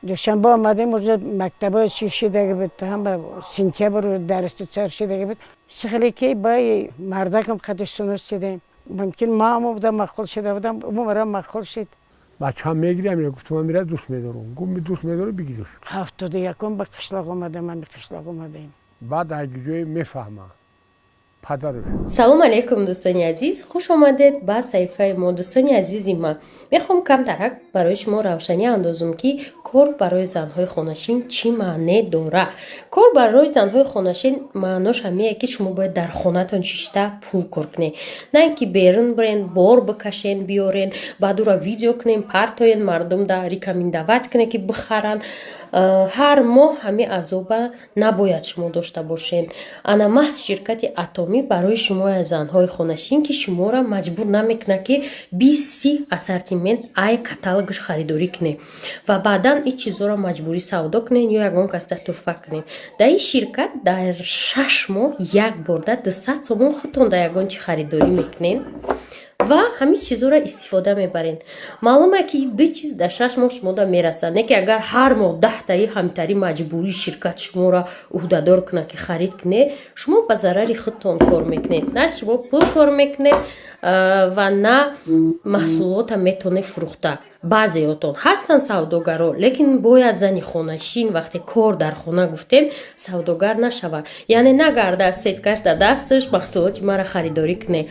Душанбе омадем, уже мактаба шишидаги буд, ҳама сентябр дарси сар шидаги буд. Хеле ки ба мардакам қадиш сунус шидем. Мумкин маам буда мақбул шида будам, умрам мақбул шид. Бачаам мегирам, гуфтам ман мира дӯст медорам. Гуфт дӯст медорӣ, бигирш. 71 ба қишлоқ омадам, ҳами қишлоқ омадем. Баъд аз ҷое мефаҳмам падараш. Салом алейкум, дӯстони азиз, хуш омадед ба саҳифаи мо. Дӯстони азизи ман, мехоҳам камтарак барои шумо равшанӣ андозам, ки кор барои занҳои хонашин чӣ маъне дорад. Кор барои занҳои хонашин маънош ҳамее, ки шумо бояд дар хонатон шишта пул кор кунед, на ин ки берун бирен, бор бикашен, биёрен, баъд ура видео кунем, партоен, мардумда рекомендовать кунед, ки бихаранд. Ҳар моҳ ҳамин азоба набояд шумо дошта бошед. Ана маҳз ширкати Атомӣ барои шумоя, занҳои хонашин, ки шуморо маҷбур намекунад, ки 20-30 ассортимент ай каталогаш харидорӣ кунед ва баъдан ин чизҳоро маҷбурӣ савдо кунед ё ягон касда туҳфа кунед. Дар ин ширкат дар 6 моҳ як борда 200 сомон худтон дар ягон чи харидорӣ мекунед ва ҳамин чизҳоро истифода мебаред. Маълуме, ки ду чиз дар 6 моҳ шумода мерасад, не ки агар ҳар моҳ 10таи ҳамтари маҷбурӣ ширкат шуморо ӯҳдадор кунад, ки харид кунед, шумо ба зарари худтон кор мекунед. На шумо пул кор мекунед ва на маҳсулота метавонед фурӯхта. Баъзеотон ҳастанд савдогаро, лекин бояд зани хонашин, вақте кор дар хона гуфтем, савдогар нашавад, яъне нагарда сеткаш дар дасташ, маҳсулоти маро харидорӣ кунед.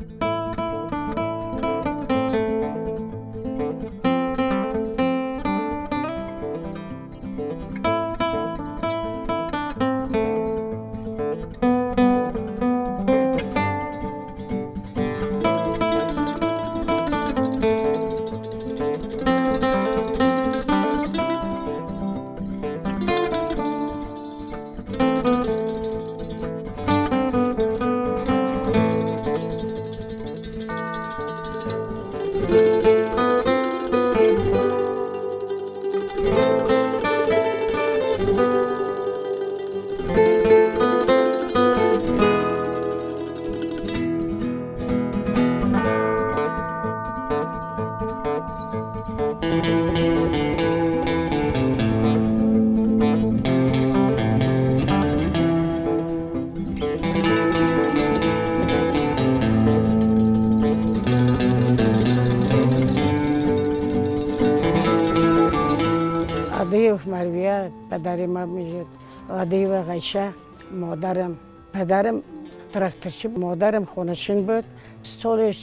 Адиев Марвия падари ма мешуд, Адиева Ғайша модарам. Падарам тракторчи, модарам хонашин буд. Соли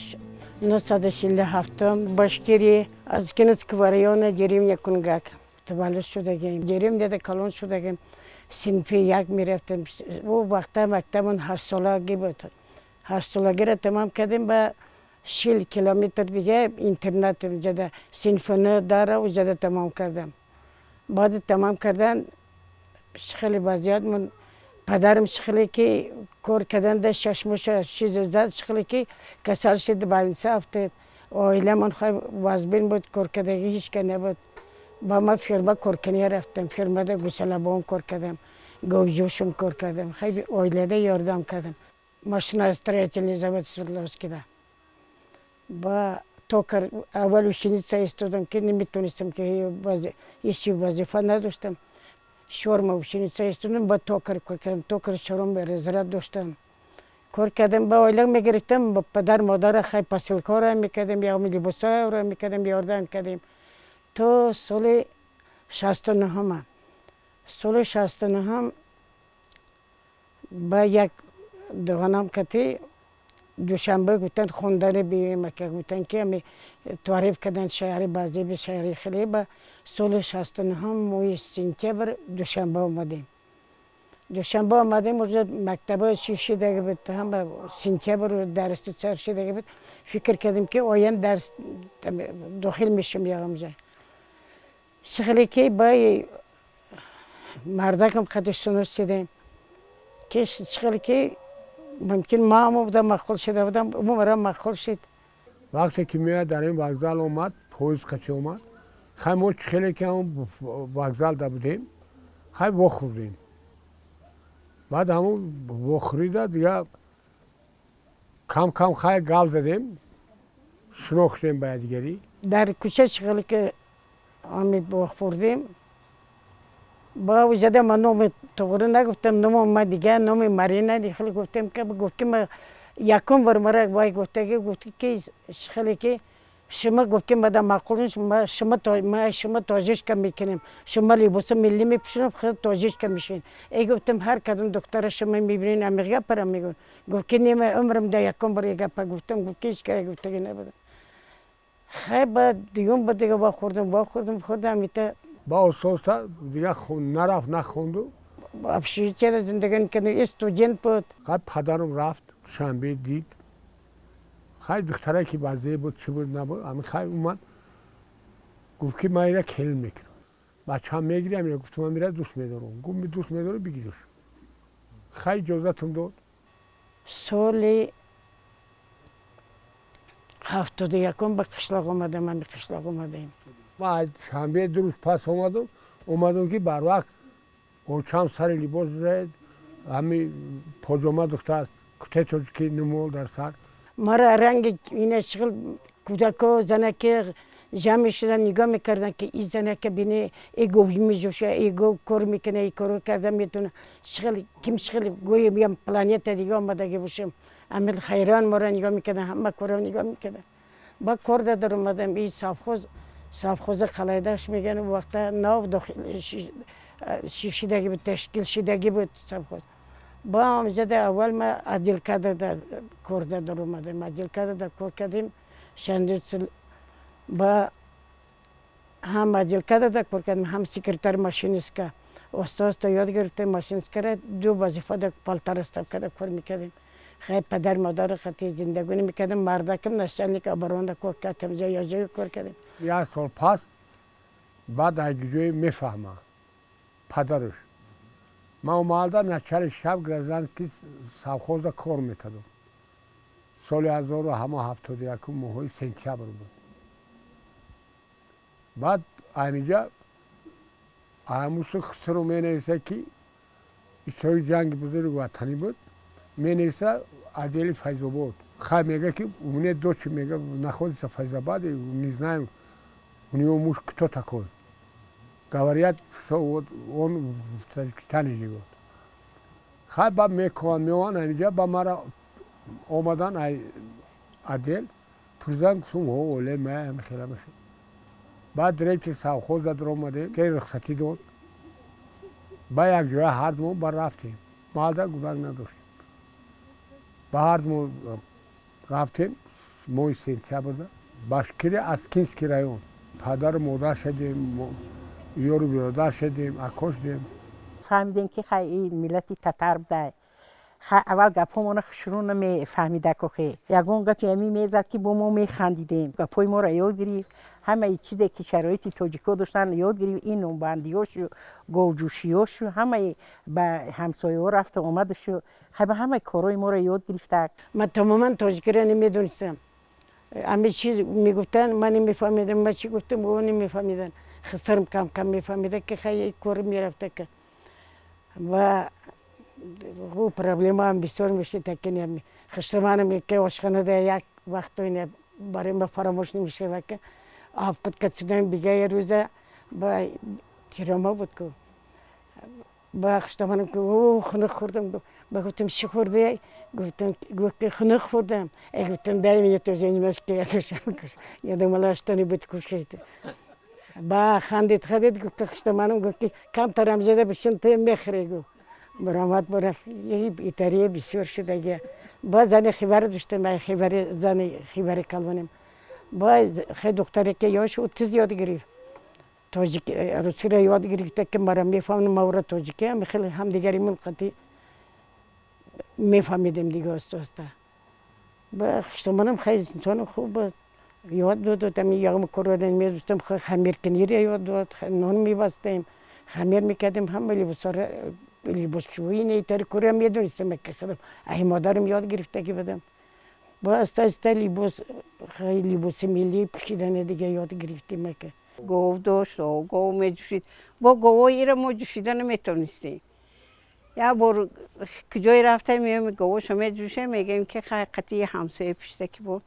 947 Башкирия, Аскинского района, деревня Кунгак таваллуд шудагем. Деревняда калон шудагем. Синфи як мерафтем. Ӯ вақта мактабон ҳаштсолагӣ буд. Ҳаштсолагиро тамом кардем, ба 40 километр дига интернат уҷада синфи дара уҷада тамом кардам. Баъди тамом кардан хеле вазъиятмон, падарам хеле ки кор карданда чашмоша чизе зад, хеле ки касал шид, больница афтед. Оиламон хай вазбин буд, кор кардагӣ ҳеч ка набуд. Ба ма фирма коркунӣ рафтам. Фирмада гусалабон кор кардам, говҷӯшум кор кардам, хай оилада ёрдам кардам. Машиностроительный завод Свердловскида ба токар аввал ученица истодам, ки наметонистам, ки ҳечи вазифа надоштам. Шорма ученица истодам, ба токар кор кардам. Токар чорум разряд доштам. Кор кардам, ба ойлиқ мегирифтам, ба падар модара хай посылкаро мекардем, ё либосҳоро мекардем, ёрдам кардем то соли 69-ма. Соли 69-м ба як дуганам кати Душанбе гуфтанд, хондани биёем, ака, гуфтанд, ки ами таъриф карданд шаҳри базиби шаҳри хеле. Ба соли 69-м моҳи сентябр Душанбе омадем. Душанбе омадем, уже мактаба шишидаги буд, ҳама сентябр дарси сар шидаги буд. Фикр кардем, ки оям дарс дохил мешем ягамҷа. Хеле ки ба мардакам қадиш сунус шидем, ки хеле ки мумкин маам буда мақбул шида будам, умрам мақбул шид. Вақте ки меояд, дар ин вокзал омад, поезд качи омад. Хай мо хеле ки ҳамон вокзалда будем, хай вохӯрдем. Баъд ҳамон вохӯрида дига кам кам хай гап задем, шинохтем ба якдигарӣ. Дар кӯча хеле ки ами вохӯрдем. Ба ужада ма номи туғри нагуфтам, номи ма дига, номи Марина хеле гуфтам, ки гуфт, ки ма якум бор мара вай гуфтаги, гуфт, ки хеле ки шумо, гуфт, ки мада маъқул, шумо, ма шумо тоҷичка мекунем, шумо либоси миллӣ мепӯшем, худ тоҷичка мешин. Э, гуфтам, ҳар кадом духтара шумо мебинен, ами гапара мегӯ. Гуфт, ки нема умрам да якум бор гапа гуфтам. Гуфт, ки ҳеч кара гуфтаги набудам. Хай, ба дуюм ба дига вохӯрдам, вохӯрдам, худам ита. Ба оста дига нарафт, нахонду. Общежитие зиндагӣ мекардем, студент буд. Хай, падарам рафт Душанбе, дид, хай, духтаре ки базе буд, чӣ буд, набуд, ами хай омад, гуфт, ки ман ира келин мекунам, бачаам мегирам ира. Гуфтам, ман ира дӯст медорам. Гуфт, дӯст медорӣ, бигирш. Хай, иҷозатум дод. Соли 71-ум ба қишлоқ омадам, ами қишлоқ омадем. Ман аз Душанбе 2 рӯз пас омадам. Омадам, ки барвақт очам сари либос, ҳами поҷома духтааст, кутаи тоҷикӣ, нумол дар сар. Мара ранги ина шигил кӯдако, занаки ҷамъ мешудан, нигоҳ мекарданд, ки ин занака бине, э гов меҷӯша, э гов кор мекуна, э коро карда метавона, шигил ким шигил, гӯё ям планета дига омадаги бошем. Амил хайрон мора нигоҳ мекардан, ҳама коро нигоҳ мекардан. Ба кор да даромадам, и совхоз, совхоза Қалайдаш меган, вақта нав шидаги буд, ташкил шидаги буд совхоз. Ба омзада аввал ма отдел кадр корда даромадем, отдел кадр кор кардем шандусил. Ба ҳам отдел кадр кор кардем, ҳам секретарь, машинистка. Оста оста ёд гирифтем машинисткара, ду вазифа, полтора ставкада кор мекардем. Хай, падар модар хати зиндагонӣ мекардем. Мардакам начальник оборона кор кардем, ҷои кор кардем. Як сол пас баъд аз ҷое мефаҳмам, падараш ман омада, начали шаб гражданский совхоза кор мекардам. Соли ҳазору ҳама 71-ум, моҳои сентябр буд. Баъд амиҷа амусу хусру менависа, ки иштироки ҷанги Бузурги Ватанӣ буд. Менависа отдели Файзобод. Хай, мега, ки у меня дочь, мега, находится в Файзабаде, не знаю, у него муж кто такой, говорят, что вот он в Таджикистане живет. Хай, ба мекоҳан, меоян амиҷа, ба мара омадан отдел, пурсидан, гуфтум, о оле ма амихел, амихел. Баъд директор совхоза даромадем, ки рухсатӣ дод. Ба якҷоя ҳардумо ба рафтем, маҳалда гудак надоштем. Ба ҳардумо рафтем моҳи сентябрда Башкири, Аскинский район. Падару модар шудем, ёру биродар шудем, ако шудем. Фаҳмидем, ки хай, ин миллати татар будай. Хай, аввал гапҳомона шурӯъ намефаҳмида кохе, ягон гапи ҳамин мезад, ки бо мо механдидем. Гапҳои моро ёд гирифт, ҳамаи чизе ки шароити тоҷико доштанд, ёд гирифт. Ин нонбандиёшу, говҷӯшиёшу, ҳамаи ба ҳамсояҳо рафту омадашу, хай, ба ҳамаи корҳои моро ёд гирифтак. Ман тамоман тоҷикиро намедонистам. Ҳаме чиз мегуфтанд, ман намефаҳмидам. Ма чӣ гуфтам, о намефаҳмидан. Хисарм кам кам мефаҳмида, ки хай, кор мерафта, ки ва проблемаам бисёр мешид. Ки хиштаманам, ки ошхонада як вақто барои ма фаромӯш намешава, ки авқат катсудан бига я рӯза ба тирома буд ку, ба хиштаманам ки о хунук хӯрдам. Ба гуфтам, чӣ хӯрди? Гуфтам, гуфт, ки хунук хӯрдам. Э, гуфтам, дай мне тоже немножко, я тоже, я думала, что-нибудь кушать. Ба хандид, хандид, гуфт, ки хиштаманам гуфт, ки камтарам зада бишин, ту мехӯрӣ. Гуфт, баромад, бараф итария бисёр шудаги. Ба зани хивари доштем, ай хивари, зани хивари калонем. Ба хе духтаре ки ёш, ӯ тез ёд гирифт тоҷик, русиро ёд гирифта, ки мара мефаҳмам, мавра тоҷики, ҳами хеле ҳамдигаримон қати мефаҳмидем дига оста оста. Ба хиштоманам хеле инсони хуб буд, ёд дод. Ами ягм корро медостам, хамиркуниро ёд дод, нон мебастем, хамир мекардем, ҳама либосҳоро, либосшӯӣ, нетари кора медонистам, ки худам ай модарам ёд гирифтагӣ будам. Ба оста оста либос, либоси миллӣ пӯшидане дига ёд гирифтем ка. Гов дошт, гов меҷӯшид. Бо говои ира мо ҷӯшида наметавонистем. Як бор куҷое рафтем, меоем, говошо меҷӯшем, мегӯем, ки хай, қатии ҳамсоя пишта ки буд,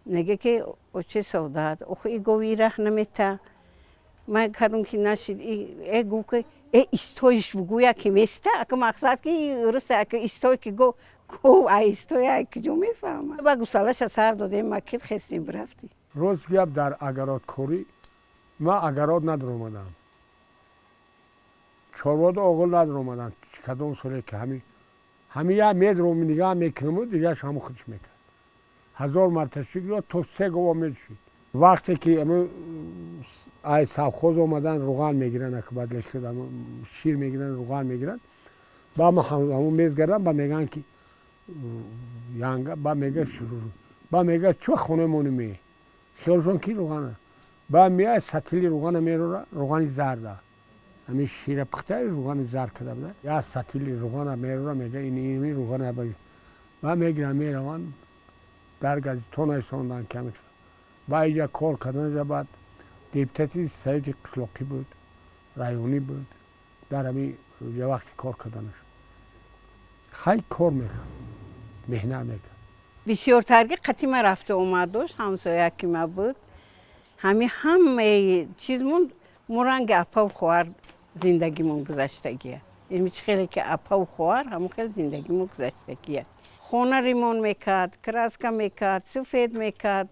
мега, ки очи Савдат, охи и гови раҳ намета. Ман кардам, ки нашид. Э, гуфт, ки э, истоиш бугӯя, ки места. Ака, мақсад, ки руста, ака, истой, ки го го, а истой ай куҷо мефаҳмад? Ба гусалаша сар додем, макид хестем, бирафтем. Рост гап, дар огородкорӣ ман огород надаромадам, чорводу оғил надаромадам. Кадом соле ки ҳами як медром, нигаҳ мекунаму, дигараш ҳаму худш мекард. Ҳазор марта шукр, то се гова медушид. Вақте ки ай совхоз омадан, руған мегиранд, шир мегиранд, руған мегиранд, ба ҳамун мезгардам, ба мегӯянд, ки янга ба мега, ба мега, чӯ хонаи мо намеи? Хиёлшон ки руғана. Ба меяй, сатили руғана мерора, руғани зарда, ҳамин шира пухта, руғани зард карда буда. Як сатили руғана мерора, мега, ини руғана. Ба мегиранд, мераванд, дар газито нарасондан ками. Ба иҷа кор кардан, баъд депутати совети қишлоқӣ буд, районӣ буд. Дар ҳамин вақти кор карданаш хай кор мекард, меҳнат мекард. Бисёртарги қатима рафта омад дошт, ҳамсоя ки ма буд. Ҳами ҳамаи чизмон мо ранги апаву хоҳар зиндагимон гузаштагия. Ими чӣ хеле ки апаву хоҳар, ҳамон хел зиндагимо гузаштагия. Хона ремонт мекард, краска мекард, сафед мекард,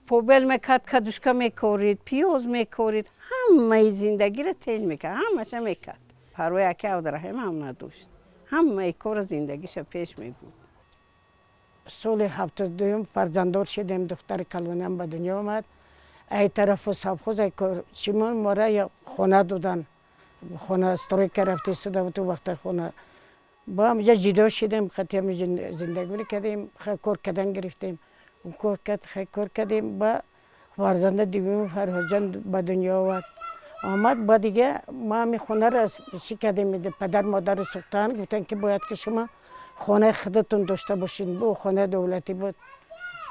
побел мекард, кадушка мекорид, пиёз мекорид, ҳамаи зиндагиро тел мекард, ҳамаша мекард. Парвои аки Абдураҳим ҳам надошт, ҳамаи кора зиндагиша пеш мебурд. Соли 72-юм фарзанддор шидем, духтари калониам ба дунё омад. Ай тарафу совхоз, ай шимон мора хона додан. Хона стройка рафта истода буд вақта хона. Ба ҳамҷа ҷидо шидем, қати ҳамҷа зиндагӣ кардем, кор кардан гирифтем. Кор кард, кор кардем, ба фарзанда дуюм Фарҳодҷон ба дунё овард, омад. Ба дига ма ҳами хонаро чӣ кардем, падар модари сухтан гуфтанд, ки бояд ки шумо хонаи худатон дошта бошед. Бу хонаи давлатӣ буд,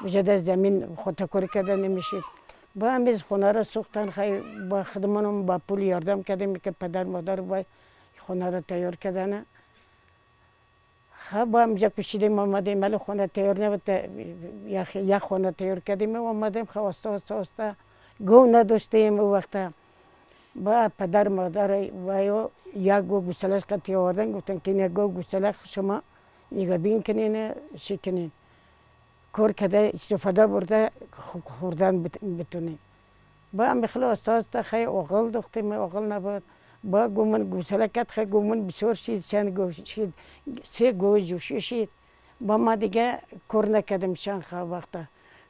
уҷада замин худтакорӣ карда намешид. Ба ҳамин хонаро сохтан. Хай, ба худмонам ба пул ёрдам кардем, ки падар модар бай хонаро тайёр кардана. Ха, ба ҳамҷа кӯчидем, омадем. Вале хона тайёр набуд, як хона тайёр кардем, омадем. Ха, оста оста оста гов надоштем ӯ вақта. Ба падар модар ваё як гов гусалаш қати овардан, гуфтан, ки як гов гусала шумо нигоҳбин кунен, чӣ кунен, кор карда истифода бурда хӯрдан битунем. Ба ҳами хеле оста оста хай оғил духтем, оғил набуд. Ба гумон гусала кард, хай гумон бисёр шид, чанд гов шид, се гов ҷӯшӣ шид. Ба ма дига кор накардем, чанд вақта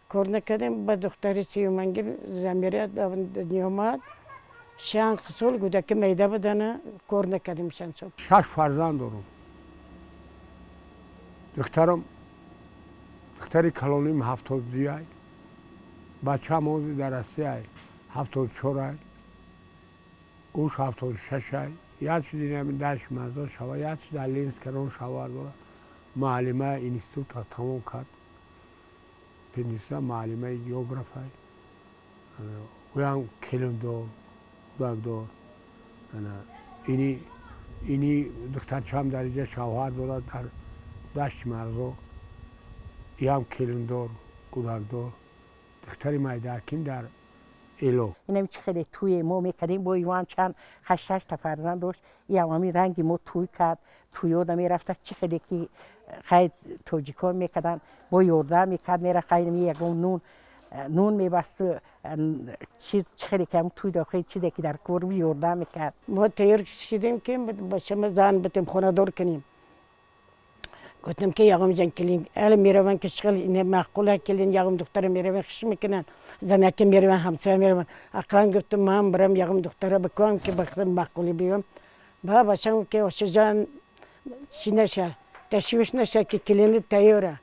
кор накардем. Ба духтари сеюмангир Замира дунё омад. Чанд сол кӯдаки майда будана, кор накардем чанд сол. Шаш фарзанд дорам. Духтарам, духтари калоним 72-ай, бачаам ҳозир дар Россияй, 74-ай, уш 76-ай. Як чизи дашти мазо шава, як чи дар Ленинскарон шавар дора, муаллимаи института тамом кард, пединститута, муаллимаи географай. Ӯям келиндор, кӯдакдор. Ини духтарчаам дар инҷа шавҳар дорад, дар Дашти Марзо, иам келиндор, кӯдакдор. Духтари майдааким дар Эло. Инам чӣ хеле тӯе мо мекардем, бо ивам чанд ҳашт шашта фарзанд дошт, иам ҳамин ранги мо тӯй кард. Тӯёда мерафта, чӣ хеле ки хай тоҷикон мекарданд, бо ёрдам мекард, мерафт, хай ягон нун мебасту чиз, чӣ хеле ки тӯй дохили чизе ки дар кор буд, ёрдам мекард. Мо тайёр шидем, ки бачама зан битем, хонадор кунем. Гуфтем, ки ягом ҷан келин али мераванд, ки чиқал ина маъқула келин, ягом духтара мераванд, хиш мекунанд, занаки мераванд, ҳамсоя мераванд. Ақлан гуфтам, ман бирам, ягом духтара бикунам, ки ба маъқулӣ биём. Ба бачам, ки ошаҷон, чӣ наша, ташвиш наша, ки келини тайёра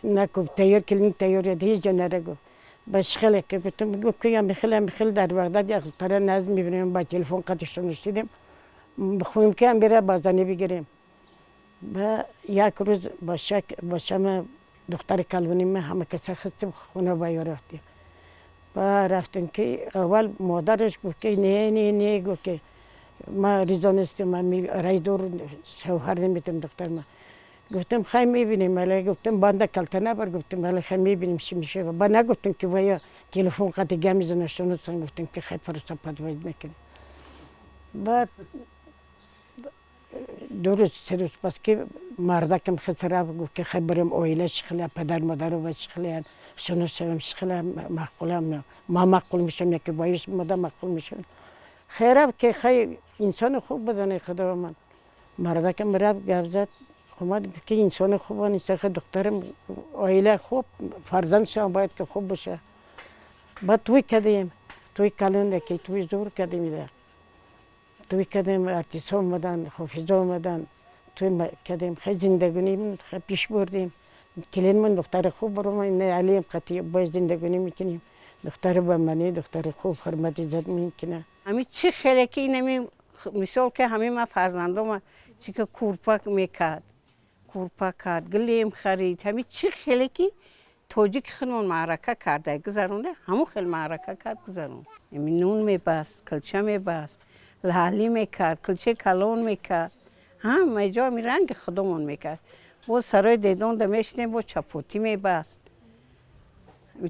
накуфт, тайёр келин тайёра, ҳеҷ ҷо нара, гуфт. Ба хеле ки гуфтам, гуфт, ки ами хеле дар Бағдад як духтара назд мебинем, ба телефон қатишон шидем, бихоҳем, ки амбира ба занӣ бигирем. Ба як рӯз ба шак бачама, духтари калонима, ҳама каса хистем, хона ба ё рафтем. Ба рафтем, ки аввал модараш гуфт, ки не, не, не, гуфт, ки ма ризо нестем, ма райдор шавҳар наметам духтарма. Гуфтам, хай, мебинем. Але гуфтам, банда калта набар, гуфтам, але хай, мебинем, чӣ мешава. Ба нагуфтам, ки вая Телефон қати гап мезанад, шуносан. Гуфтем, ки хай, просто подводить мекунем. Баъд 2 рӯз, 3 рӯз пас ки мардакам хисра гуфт, ки хай, барем, оила чӣ хела, падар модаро ба чӣ хелаян, шинос шавем, чӣ хела маъқулам, ма маъқул мешавам яки боис мода маъқул мешавам. Хай, рафт, ки хай, инсони хуб будане. Худо, ман мардакам рафт, гап зад, омад, гуфт, ки инсони хубан, инсон, духтарам оила хуб, фарзандшам бояд ки хуб боша. Баъд тӯй кардем, тӯй калон, яки тӯй зур кардем. Тӯй кардем, артистҳо омадан, ҳофизо омадан, тӯй кардем. Хай, зиндагонӣ хай пеш бурдем. Келинмон духтари хуб баромад. Алием қатъи бояд зиндагонӣ мекунем. Духтари ба манӣ, духтари хуб, ҳурмат, иззат мекунад. Ҳами чӣ хеле ки инами мисол ки ҳами ма фарзандома чӣ ки курпа мекард, курпа кард, гилем харид. Ҳами чӣ хеле ки тоҷики худмон маърака карда гузаронда, ҳамон хел маърака кард, гузаронд. Ами нун мебаст, кулча мебаст, лаҳлӣ мекард, кулчаи калон мекард, ҳама ҷо ами ранги худомон мекард. Боз сарои дедонда мешинем, бо чапотӣ мебаст.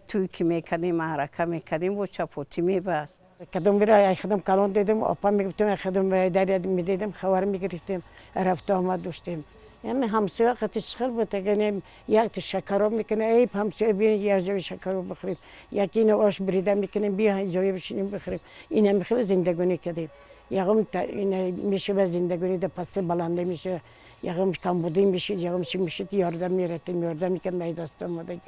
Тӯй ки мекардем, маърака мекардем, бо чапотӣ мебаст. Кадом бира ай худам калон дидем, опа мегуфтем, ай худам даря медидем, хабар мегирифтем, рафту омад доштем. Ями ҳамсоя қати чихел буд, агар як шакароб мекунем, эй ҳамсоя, биё, як ҷои шакароб бихӯрем, яки ина ош бирида мекунем, биё, ҷое бишинем, бихӯрем. Ина хеле зиндагонӣ кардем. Ягон ина мешава, зиндагонӣ да пасти баланде мешава, ягон камбудӣ мешид, ягон чи мешид, ёрдам мератем, ёрдам мекардем ай даст омада.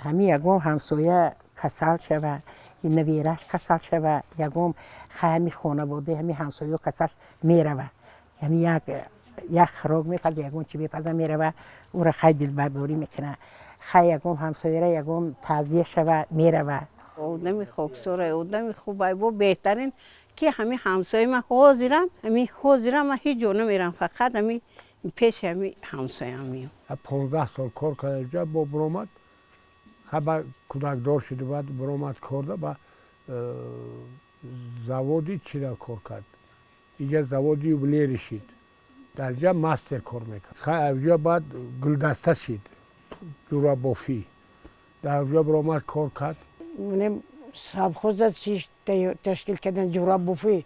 Ҳамин ягон ҳамсоя касал шава, навераш касал шава, ягон ҳами хонавода, ҳами ҳамсоё касал мерава, ҳами як як хӯрок мепаза, ягон чи мепаза, мерава, ӯра хай дилбардорӣ мекуна. Хай, ягон ҳамсояра ягон таъзия шава, мерава. Одами хоксора, одами хубай, бо беҳтарин ки ҳами ҳамсояи ман ҳозирам, ҳами ҳозирам ман ҳеҷ ҷо намерам, фақат ҳами пеши ҳами ҳамсоям меом. 15 сол кор карда, бо биромад, ба кӯдакдор шуду, баъд биромад корда, ба заводи чира кор кард. Иҷа заводи юбилейный шид, дар ҷа мастер кор мекард. Хай, авҷа баъд гулдаста шид, ҷурабофӣ, дар авҷа биромад, кор кард. Совхоза чи ташкил кардан, ҷурабофӣ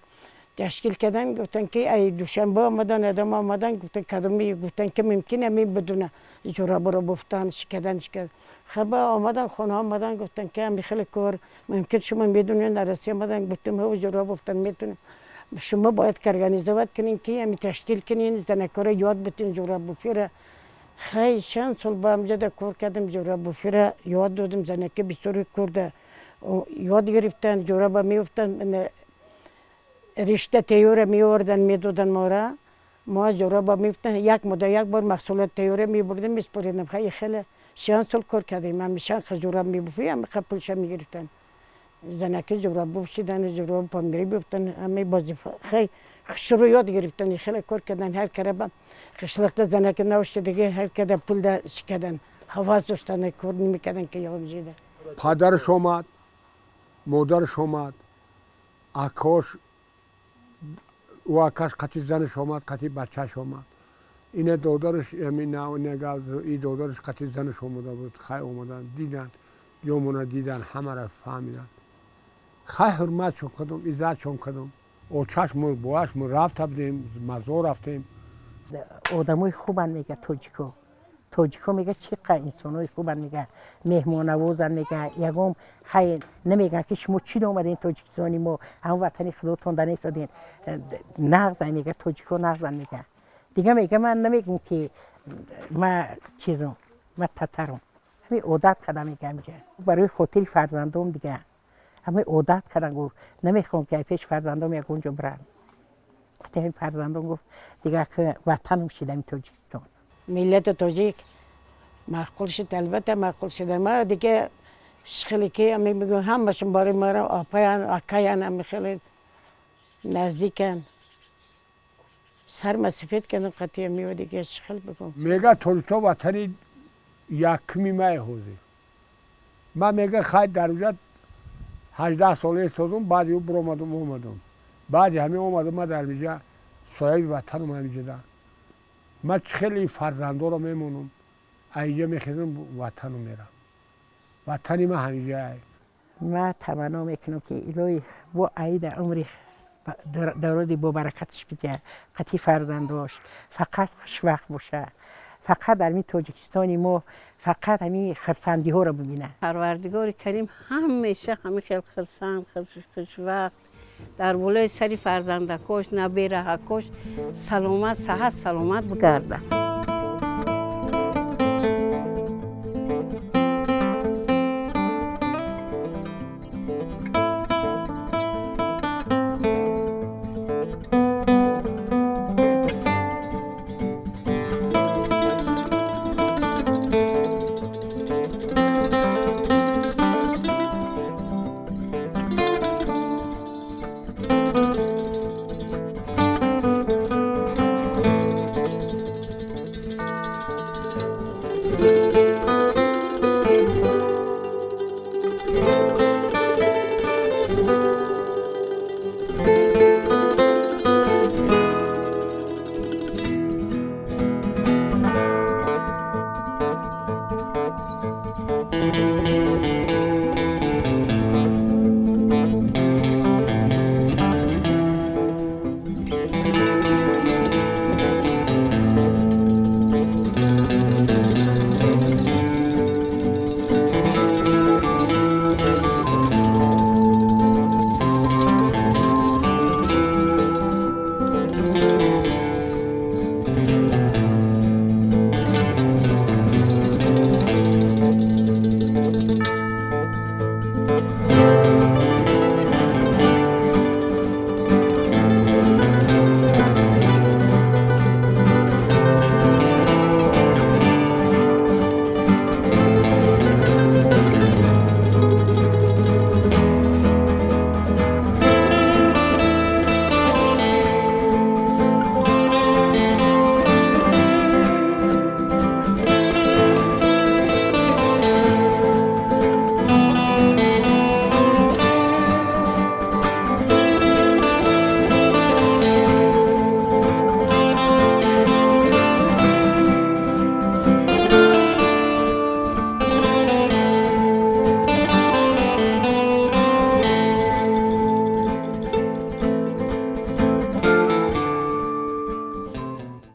ташкил кардан. Гуфтан, ки ай Душанбе омадан, одам омадан, гуфтан, кадоми, гуфтан, ки мумкин ами бидуна ҷураборо бофтан, шикадан, шикадан. Хаба омадан, хона омадан, гуфтан, ки ами хеле кор мумкин шумо медонед. Россия омадан, гуфтем, ҳо, ҷураб бофтан метонем. Шумо бояд ки организовать кунин, ки ами ташкил кунин, занакора ёд битин ҷурабофира. Хай, чанд сол ба ҳамҷода кор кардем, ҷурабофира ёд додем. Занаки бисёри курда ёд гирифтан, ҷураба меёфтан, ришта тайёра меовардан, медодан мора, мо ҷураба меёфтан. Як мудда як бор маҳсулот тайёра мебурдем, меспоридем. Хай, хеле чанд сол кор кардем. Ҳамеша ҷураб мебуфи, ҳамиқа пулша мегирифтан. Занаки ҷураб шидан, ҷураб помири бифтан, ҳами бозифа. Хай, хушрӯ ёд гирифтан, хеле кор кардан. Ҳар караба қишлоқда занаки навшидаги, ҳар када пулда шикадан, ҳавас доштан, кор намекардан, ки ёд жида. Падараш омад, модараш омад, акош, ӯ акаш қати занаш омад, қати бачааш омад. Ина додараш, и додараш қати занаш омада буд. Хай, омадан, дидан, ҷомона дидан, ҳамара фаҳмидан. Хай, ҳурматшон кардум, иззатшон кардум. Очашмо, боашмо рафта будем, мазор рафтем. Одамои хубан, мега, тоҷико. Тоҷико, мега, чӣ қа инсонои хубан, мега, меҳмонавозан, мега, ягон хай намеган, ки шумо чӣ омадем Тоҷикистони мо, ҳамон ватани худотон данесодем. Нағзан, мега, тоҷико нағзан, мега. Дига, мега, ман намегум, ки ма чизум, ма татарум. Ҳамин одат кардам, мега, ҳамиҷа барои хотири фарзандом. Дига ҳамин одат кардам, гуфт, намехоҳам, ки пеши фарзандом ягон ҷо бирам. Ҳамин фарзандом, гуфт, дига ватанам шидами Тоҷикистон. Миллати тоҷик маъқул шуд, албатта, маъқул шуда. Ма дига хеле ки ами мегӯям, ҳамашон барои мара апаян, акаян, ами хеле наздикан. Сарма сифед кардам қатъи ами, дига чӣ хел бигӯм. Мега, Тоҷикистон ватани якуми мае ҳозир. Ман, мега, хай, дар уҷа 18 сола истодум, баъди ӯ биромадум, омадум. Баъди ҳамин омадум, ма дар инҷа соҳиби ватанам ҳаминҷода. Ман чӣ хеле фарзандоро мемонам, аинҷа мехезам, ватану мерам, ватани ман ҳаминҷае. Ман таманно мекунам, ки Илоҳи бо аида умри дарози бобаракаташ бидиҳад, қати фарзандош фақат хушвақт боша, фақат дар ҳамин Тоҷикистони мо фақат ҳамин хурсандиҳоро бибинад. Парвардигори Карим ҳамеша ҳамин хел хурсанд, хушвақт, дар болои сари фарзандакош, набераҳакош саломат, саҳат, саломат бигардад.